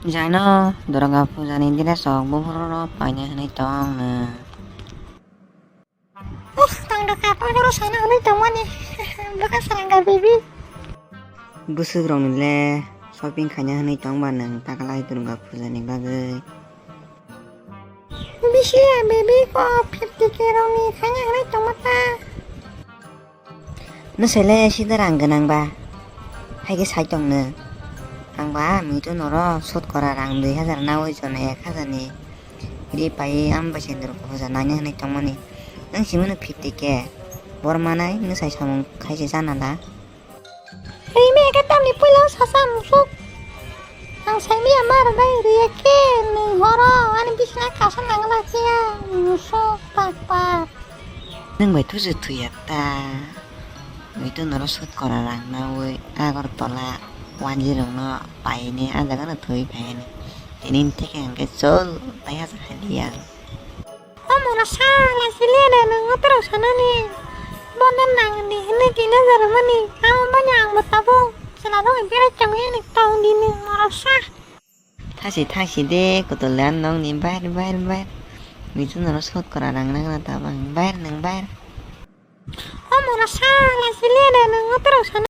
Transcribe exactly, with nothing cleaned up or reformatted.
Jaino Durga puja ni dress rok buphuru rok paina hinwi tong no. Uff, tong Durga puja rok sana hinwi tongmani. Bwkha sarangka baby. Bwswk rok ni le shopping khaina hinwi tong ba nwng taklai Durga puja ni bagwi. Bisi ya baby ko fifty K rok ni khaina hinwi tongma ta. Nwsai le sida rang gwnang ba, hai khe sai tong no. Ang ba muitu noro sut kora rang dui hajar naui jona ek hajar ni ri pai am bai se Durga puja naina hinwi tongmani. Nwng simi no fifty K bor manai nwsai samung khai se chana da. Ri me ekhe tamni puila sasa musuk. Ang sai miya mar dai ri ekhe nwng horo ani bisna kasa nang la khe musuk pak pak. Nwng bai thusu thuya ta. Muitu noro sut kora rang naui Agartala wanjwi rokno paine a jaga no thwi phai ani. Tini theke hwnkhe chol tai hasa khai di ang. O mora sa lai si le de nwng o toro sanani. Bono nang di hinwi kina jarmani. Amo bani ang bo tabuk. Chwla rok berai chongwi ani tong di nwng mora sa. Thasi thasi de kotol le nong ni bair bair bair. Muitu noro sut kora rang nang na tabang bair nwng bair. O mora sa lai si le de nwng o toro sana.